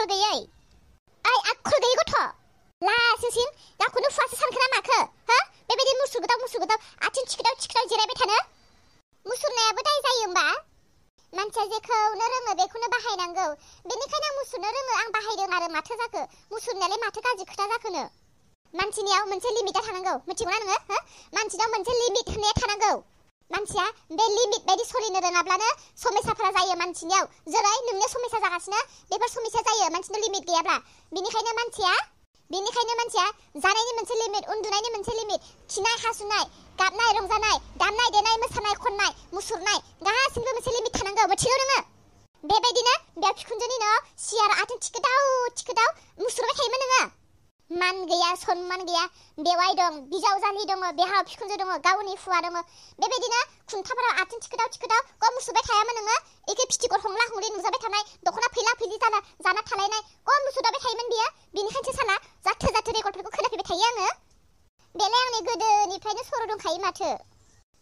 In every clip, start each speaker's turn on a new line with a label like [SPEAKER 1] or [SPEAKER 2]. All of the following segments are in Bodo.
[SPEAKER 1] आखल गैयै ओइ आखल गैयै गथ' लासिंसिं गावखौनो फुवासो सानखोना माखो हो बेबायदि मुसुर गोदाव आथिं थिखोदाव जिरायबाय थानो मुसुरनायाबो दाय जायो होमबा मानसिया जेखौनो रोङो बेखौनो बाहायनांगौ बेनिखायनो आं मुसुरनो रोङो आं बाहायदों आरो माथो जाखो मुसुरनायालाय माथो गाज्रि खोथा जाखोनो मानसिनियाव मोनसे लिमिटआ थानांगौ मिथिगौना नोङो हो मानसिनाव मोनसे लिमिट होननाया थानांगौ मानसिया बे लिमिट बायदि सोलिनो रोङाब्लानो समस्याफोरा जायो मानसिनियाव जेरै नोंनो समस्या जागासिनो बेफोर समस्या जायो मानसिनाव लिमिट गैयाब्ला बेनिखायनो मानसिया जानायनि मोनसे लिमिट उन्दुनायनि मोनसे लिमिट खिनाय हासुनाय गाबनाय रंजानाय दामनाय देनाय मोसानाय खननाय मुसुरनाय गासिबो मोनसे लिमिट थानांगौ मिथिगौ नोङो बेबायदिनो बे बिखुनजोनि न' सियार आथिं थिखोदाव मुसुरबाय थायोमोन नोङो मान गैया सनमान गैया बेवाइ दं बिजावजालि दङ बेहा बिखुनजो दङ गावनि हुवा दङ बेबायदिनो खुन्थाफोराव आथिं थिखोदाव ग मुसुरबाय थायामोन नोङो एखे फिथिगर हंला हंलि नुजाबाय थानाय दख'ना फैला फैलि जाना थालायनाय ग मुसुरबाय थायोमोन बियो बिनिखायसो साला जाथो रेकर्डफोरखौ खोनाफैबाय थायो आङो बेलाय आंनि गोदोनिफ्रायनो सर' दंखायो माथो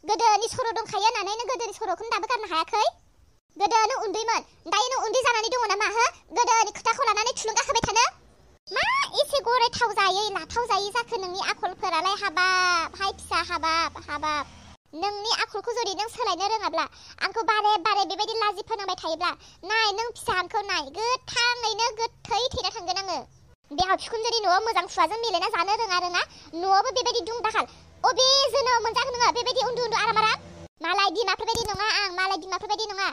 [SPEAKER 1] गोदोनि सर' दंखायो होननानै नों गोदोनि सर'खौनो दाबो गारनो हायाखै गोदो नों उन्दैमोन दायो नों उन्दै जानानै दङ नामा हो गोदोनि खोथाखौ लानानै थुलुंगा होबाय थानो मा एसे गरायथाव जायै लाथाव जायै जाखो नोंनि आखलफोरालाय हाबाब हाय फिसा हाबाब नोंनि आखलखौ जुदि नों सोलायनो रोङाब्ला आंखौ बारे बेबायदि लाजि फोनांबाय थायोब्ला नाय नों फिसा आंखौ नाय गोथाङैनो गोथै थैना थांगोन आङो बेहा बिखुनजोनि न'आव मोजां फिसाजों मिलायना जानो रोङा न'आवबो बेबायदि दुं दाखाल अबे जोनोम मोनजागोन नोङो बेबायदि उन्दु आराम मालाय बिमाफोरबायदि नङा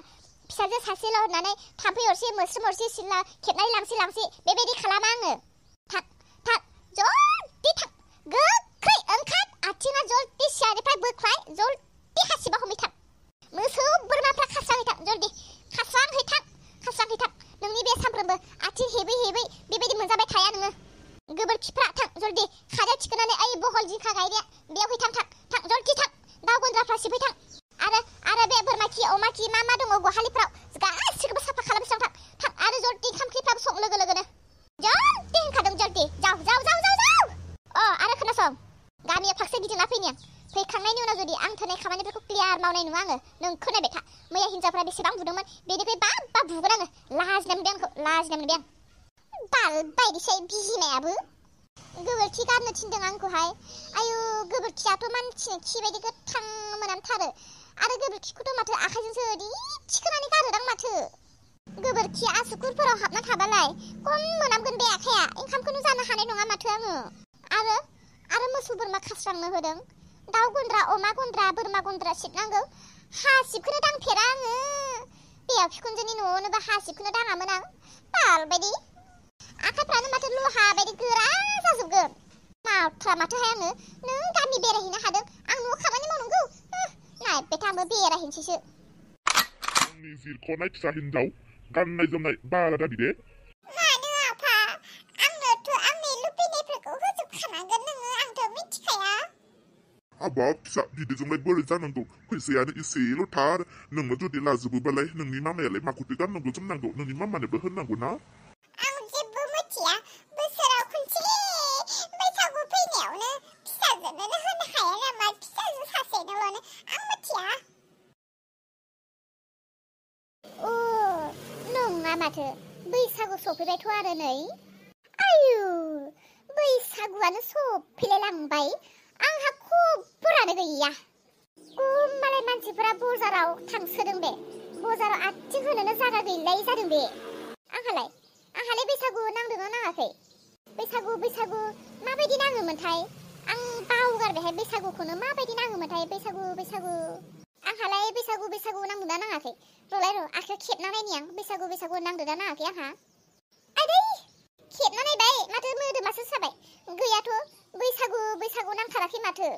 [SPEAKER 1] फिसाजो सासेल' होननानै थाम्फै अरसे मोस्रोम अरसे सिला खेबनानै लांसै बेबायदि खालामा आङो थाक जल्दि थाक गोख्रै ओंखार आथिङा जल्दि सियारनिफ्राय बोख्लाय जल्दि हासिबा हमहैथां मोसौ बोरमाफ्रा खास्रांहैथां जल्दि खास्रांहैथां नोंनि बे सानफ्रोमबो आथिं हेबै बेबायदि मोनजाबाय थाया नोङो गोबोरखिफ्रा थां जल्दि खादायाव थिखोनानै ओइ बहल जिंखा गायनाया बेयाव थां जल्दि थां दाउ गन्द्राफ्रा सिबहैथां आरो बे बोरमा खि अमा खि मा दङ गहालिफ्राव गासिखौबो साफा खालामस्रां थां आरो जल्दि ओंखाम ओंख्रिफ्राबो सं लोगोनो जल्दि होनखादों जल्दि जाव आरो खोनासं गामियाव फारसे गिदिंना फैनि आं फैखांनायनि उनाव जुदि आं थोनाय खामानिफोरखौ क्लियार मावनाय नङा आङो नों खोनाबाय था मैया हिनजावफ्रा बेसेबां बुदोंमोन बेनिफ्राय बा बुगोन आङो लाजिनाय मोनबाय आं बाल बायदिसै बिमायाबो गोबोरखि गारनो थिनदों आंखौहाय आयु गोबोरखियाथ' मानसिनि खि बायदि गोथां मोनामथारो आरो गोबोरखिखौथ' माथो आखाइजोंसो ओरै थिखोनानै गारोदां माथो गोबोरखिया आसुगुरफोराव हाबना थाबालाय खम मोनामगोन बे आखाइया ओंखामखौनो जानो हानाय नङा माथो आङो आरो मोसौ बोरमा खास्रांनो होदों दाउ गन्द्रा अमा गन्द्रा बोरमा गन्द्रा सिबनांगौ हासिबखौनो दांफेरा आङो बेयाव बिखुनजोनि न'आवनोबा हासिबखौनो दाङामोन आं बाल बायदि आखाइफ्रानो माथो लहा बायदि गोरा जाजोबगोन मावथ्रा माथोहाय आङो नों गामि बेरायहैनो हादों आं न'आव खामानि मावनांगौ नायबाय था आंबो बेरायहैनोसैसो
[SPEAKER 2] आंनि जिरख'नाय फिसा हिनजाव गाननाय जोमनाय बारा दाबि दे
[SPEAKER 1] मानो आफा आंनोथ' आंनि लुबैनायफोरखौ होजोबखानांगोन नोङो आंथ' मिथिखाया
[SPEAKER 2] हाबाब फिसा बिदिजोंलाय बोरै जानांगौ फैसायानो एसेल' थार नोंनो जुदि लाजोबोबालाय नोंनि मामायालाय माखौथो गाननांगौ जोमनांगौ नोंनि मामानोबो होननांगौ ना
[SPEAKER 1] आं जेबो मिथिया बोसोराव खनसे बैसागु फैनायावनो फिसाजोनो होनो हाया नामा फिसाजो सासेनोल'नो आं मिथिया नङा माथो बैसागु सफैबायथ' आरो नै आयु बैसागुआनो सफैलायलांबाय आंहा खबरानो गैया मालाय मानसिफोरा बजाराव थांसोदों बे बजाराव आथिं होनोनो जागा गैलायै जादों बे आंहालाय बैसागु नांदोंना नाङाखै बैसागु माबायदि नाङोमोनथाय आं बावगारबायहाय बैसागुखौनो माबायदि नाङोमोनथाय बैसागु आंहालाय बैसागु नांदोंना नाङाखै र' आखाइयाव खेबना नायनि आं बैसागु नांदोंना नाङाखै आंहा आदै खेबना नायबाय माथो मोदोमासो साबाय गैयाथ' बैसागु नांथाराखै माथो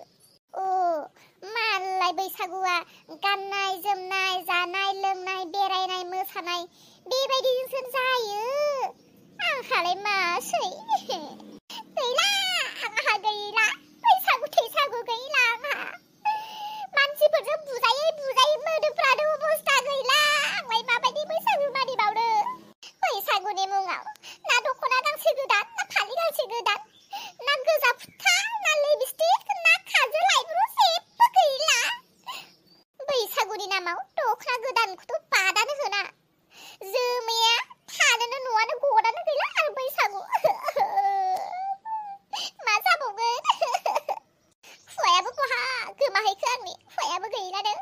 [SPEAKER 1] मालाय बैसागुआ गाननाय जोमनाय जानाय लोंनाय बेरायनाय मोसानाय बेबायदिजोंसो जायो आंहालाय मासै गैला बैसागु गैला आंहा मानसिफोरजों बुजायै मोदोमफ्रानो अबस्था गैला आंलाय माबायदि बैसागु मानिबावनो बैसागुनि मुङाव ना दख'ना गांसे गोदान ना फालि गांसे गोदान ना गोजा फुथा ना लिपस्टिक ना खाजोल आइब्र' जेबो गैला बैसागुनि नामाव दख'ना गोदानखौथ' बादानो होना जोमैया थानोनो न'आनो गदानो गैला आरो बैसागु मा जाबावगोन हौवायाबो बहा गोमाहैखो आंनि हौवायाबो गैलानो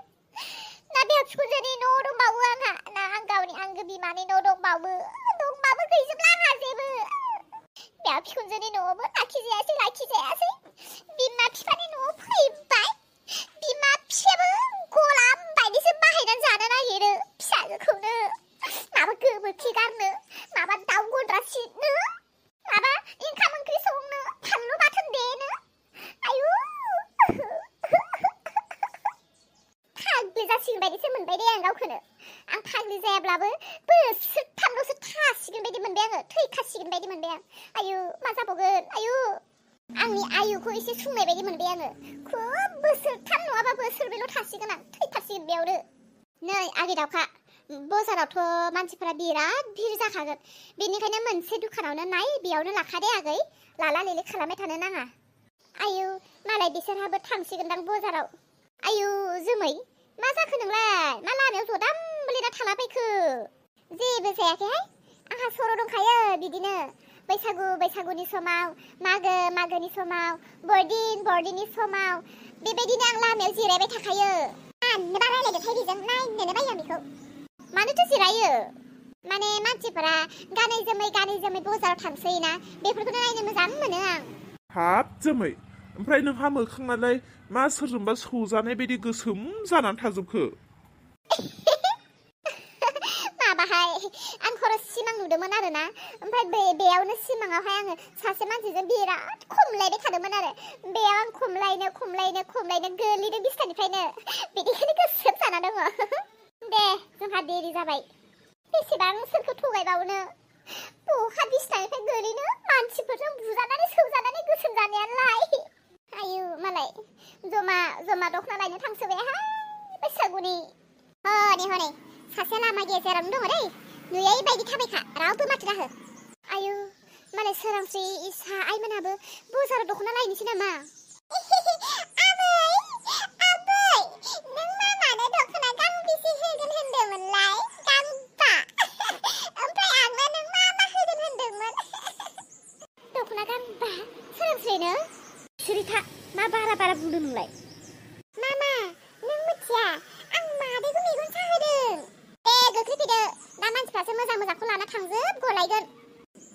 [SPEAKER 1] ना बिहाव बिखुनजोनि न' दंबावो आंहा ना आं गावनि आंगो बिमानि न' दंबावो गैजोबला आंहा जेबो बिहाव बिखुनजोनि न'आवबो लाखिजायासै बिमा बिफानि न'आव फैबाय बिमा बिफायाबो गलाम बायदिसो बाहायनानै जानो नागिरो फिसाजोखौनो माबा गोबोरखि गारनो माबा दाउ गन्द्रा सिबनो माबा ओंखाम ओंख्रि संनो फानलु बाथोन देनो आयु फाग्लि जासिगोन बायदिसो मोनबाय दे आं गावखौनो आं फाग्लि जायाब्लाबो बोसोरथामल'सो थासिगोन बायदि मोनबाय आङो थैखासिगोन बायदि मोनबाय आं आयु मा जाबावगोन आयु आंनि आयुखौ एसे सुंनाय बायदि मोनबाय आङो खुब बोसोरथाम नङाबा बोसोरब्रैल' थासिगोन आं थैथारसिगोन बेयावनो नै आगै दावखा बाजारावथ' मानसिफोरा बिराद भिर जाखागोन बेनिखायनो मोनसे दुखानावनो नाय बेयावनो लाखादे आगै लाला लेले खालामबाय थानो नाङा आयु मालाय बिसोरहाबो थांसिगोनदां बाजाराव आयु जोमै मा जाखो नोंलाय मा लामायाव जदाम बोलिना थालाबायखो जेबो जायाखैहाय आंहा सर' दंखायो बिदिनो बैसागुनि समाव मागोनि समाव बरदिननि समाव बेबायदिनो आं लामायाव जिरायबाय थाखायो मानोबा रायलायदोंहाय बेजों नायनोनो बायो आं बेखौ मानोथो जिरायो माने मानसिफोरा गानै जोमै बाजाराव थांसै ना बेफोरखौनो नायनो मोजां मोनो आं
[SPEAKER 2] हाब जोमै ओमफ्राय नोंहा मोखाङालाय मा सोरजोंबा सौजानाय बायदि गोसोम जानानै थाजोबखो
[SPEAKER 1] माबाहाय आं खर' सिमां नुदोंमोन आरोना ओमफ्राय बेयावनो सिमाङावहाय आङो सासे मानसिजों बिराद खमलायबाय थादोंमोन आरो बेयाव आं खमलायनो गोलैदों बिस्तानिफ्रायनो बिदिखायनो गोसोम जाना दङ दे जोंहा देरि जाबाय बेसेबां सोरखौ थगायबावनो बहा बिस्तानिफ्राय गोलैनो मानसिफोरजों बुजानानै सौजानानै गोसोम जानायालाय आयु मालाय जमा दखना लायनो थांसोबायहाय बैसागुनि हनै सासे लामा गेजेरावनो दङ दै नुयै बायदि थाबायखा रावबो माथो दाहो आयु मालाय सोरांस्रि इसा आइमोनाबो बाजाराव दखना लायनोसै नामा आबै नों मामानो दखना गांबेसे होगोन होनदोंमोनलाय गांबा ओमफ्राय आंनो नों मा होगोन होनदोंमोन दखना गांबा सोरांस्रिनो सिरिथा मा बारा बुंदों नोंलाय मामा नों मिथिया आं मादैखौ मेगन साहोदों दे गोख्रै फैदो दा मानसिफ्रासो मोजांखौ लाना थांजोब गलायगोन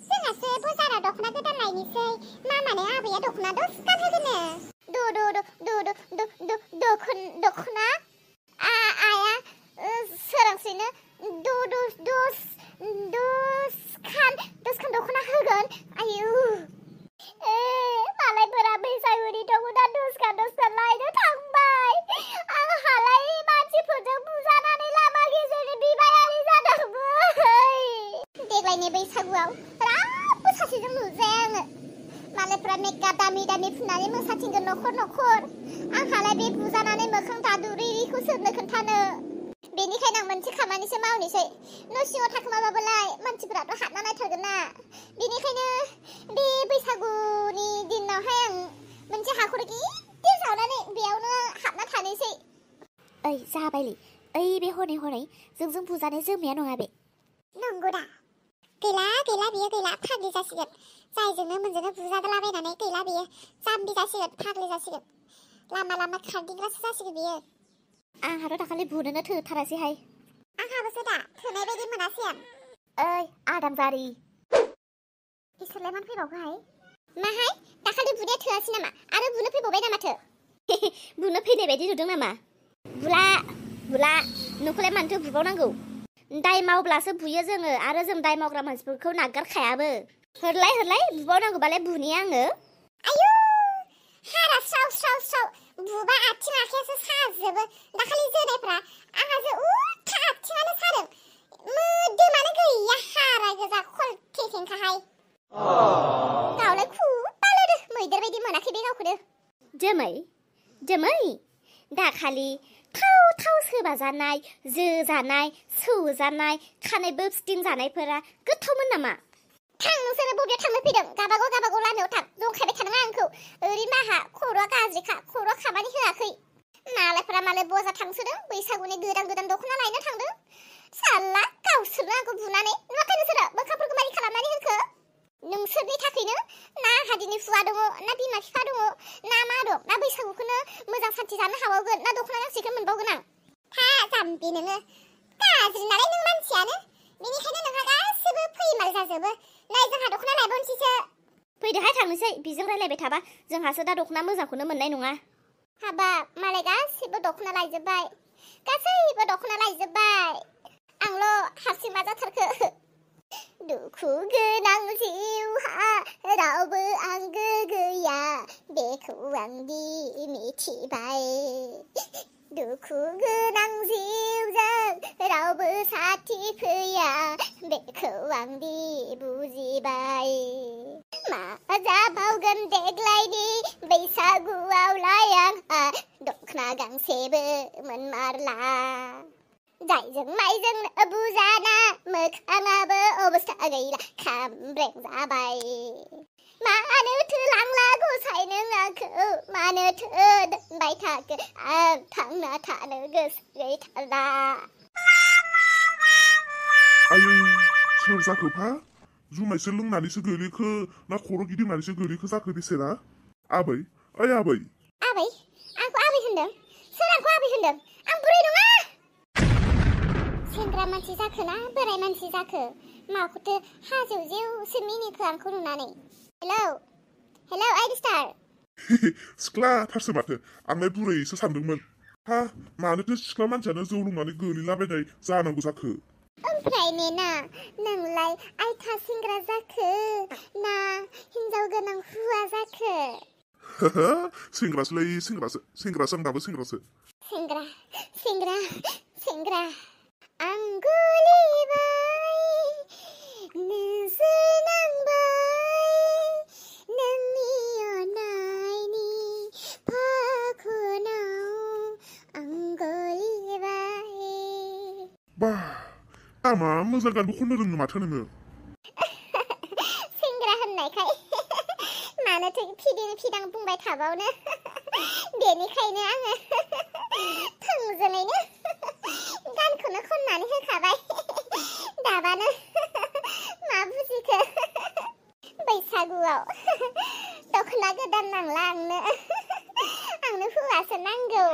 [SPEAKER 1] जोंहासो बाजाराव दखना गोदान लायनोसै मामानो आबैया दखना दसखान होगोननो दखना आया सोरांस्रिनो दसखान दखना होगोन आयु मालायफोरा बैसागुनि दखना दसखान लायनो थांबाय आंहालाय मानसिफोरजों बुजानानै लामा गेजेरजों बिबायारि जादोंमोन देग्लायनि बैसागुआव रावबो सासेजों नुजाया आङो मालायफ्रा मेकआप दामि फुननानै मोसाथिंगोन न'खर आंहालाय बे बुजानानै मोखां दादुरिखौ सोरनो खोन्थानो बेनिखायनो आं मोनसे खामानिसो मावनोसै न' सिङाव थाखोमाबाबोलाय मानसिफोराथ' हाबना नायथारगोन ना बेनिखायनो बे बैसागुनि दिनावहाय आं मोनसे हाखर गिदिर जावनानै बेयावनो हाबना थानोसै ओइ जाबायलै ओइ बे हनै जोंजों बुजानाय जोमैया नङा बे नंगौ दा गैला बियो गैला फाग्लि जासिगोन जायजोंनो मोनजोंनो बुजादलाबायनानै गैला बियो जाम्बि जासिगोन फाग्लि जासिगोन लामा खारदिंग्रासो जासिगोन बियो आंहाथ' दाखालि बुनोनो थोथारासैहाय आंहाबोसो दा थोनाय बायदि मोनासै आं ओइ आदामजारि इसोरलाय मानो फैबावखोहाय माहाय दाखालि बुनाया थोआसै नामा आरो बुनो फैबावबाय नामाथो बुनो फैनाय बायदि नुदों नामा बुला नोंखौलाय मानोथो बुबावनांगौ दाय मावब्लासो बुयो जोङो आरो जों दाय मावग्रा मानसिफोरखौ नागारखायाबो हरलाय बुबावनांगौबालाय बुनि आङो आयु हारा स्राव बुबा आथिं आखायासो साजोबो दाखालि जोनायफ्रा आंहासो उल्था आथिङानो सादों मोदोमानो गैया हारा गोजा खलथेथेंखाहाय गावलाय खुब बालोदो मैदेर बायदि मोनाखै बे गावखौनो जोमै दाखालि थाव सोबा जानाय जोजानाय सौजानाय खानाय बोबस्टिं जानायफोरा गोथावमोन नामा थां नोंसोरो बबेयाव थांनो फैदों गाबागाव लामायाव थां दंखायबाय थानाङा आंखौ ओरैनो माहा खर'आ गाज्रिखा खर'आ खामानि होआखै मालायफोरा मालाय बजा थांसोदों बैसागुनि गोदान दखना लायनो थांदों साला गावसोरनो आंखौ बुनानै नुवाखै नोंसोरो मोखांफोरखौ मारै खालामनानै होखो नोंसोरनि थाखायनो ना हादिनि हुवा दङ ना बिमा बिफा दङ ना मा दं ना बैसागुखौनो मोजां सान्थि जानो हाबावगोन ना दख'ना गांसेखौ मोनबावगोन आं हा जाम्बि नोङो गाज्रि नालाय नों मानसियानो बेनिखायनो नोंहा गासिबो फैमाल जाजोबो नै जोंहा दख'ना लायबावनोसैसो फैदोहाय थांनोसै बेजों रायलायबाय थाबा जोंहासो दा दख'ना मोजांखौनो मोननाय नङा हाबाब मालाय गासिबो दख'ना लायजोब्बाय गासैबो दख'ना लायजोब्बाय आंल' हारसिं मा जाथारखो दुखु गोनां जिउहा रावबो आंगो गैया बेखौ आं दि मिथिबाय दुखु गोनां जिउजों रावबो साथि फैया बेखौ आं दि बुजिबाय मा जाबावगोन देग्लायनि बैसागुआवलाय आंहा दख'ना गांसेबो मोनमारला जायजों मायजों बुजाना मोखाङाबो अबस्था गैला खामब्रें जाबाय मानोथो लांला गसाय नों आंखौ मानोथो दोनबाय थाखो आं थांना थानो गोसो गैथारला
[SPEAKER 2] आयै सोर जाखोफा जुमायसो लोंनानैसो गोलैखो ना खर' गिदिंनानैसो गोलैखो जाखो बेसेरा आबै ओइ आबै
[SPEAKER 1] आबै आंखौ आबै होनदों सोर आंखौ आबै होनदों आं बुरै नङा सेंग्रा मानसि जाखो ना बोराय मानसि जाखो माखौथो हाजौ जेवसो मिनिखो आंखौ नुनानै हेलौ हेलौ आइड स्टार
[SPEAKER 2] सिख्लाथारसो माथो आंलाय बुरैसो सानदोंमोन हा मानोथो सिख्ला मानसियानो जौ लोंनानै गोलैलाबायनाय जानांगौ जाखो
[SPEAKER 1] ओमफ्राय नेना नोंलाय आयथा सेंग्रा जाखो ना हिनजाव गोनां हुवा जाखो
[SPEAKER 2] सेंग्रासोलै सेंग्रासो आं दाबो सेंग्रासो
[SPEAKER 1] सेंग्रा सेंग्रा सेंग्रा आं गलिबाय नोजोर नांबाय नोंनि अननायनि फाखनाव आं गलिबाय
[SPEAKER 2] बा आमा मोजां गानबो खननो रोङो माथो नोङो
[SPEAKER 1] सेंग्रा होननायखाय मानोथो फिदां बुंबाय थाबावनो बेनिखायनो आङो थोंजोङैनो गानखौनो खननानै होखाबाय दाबानो मा बुजिखो बैसागुआव दख'ना गोदान नांला आंनो हौवासो नांगौ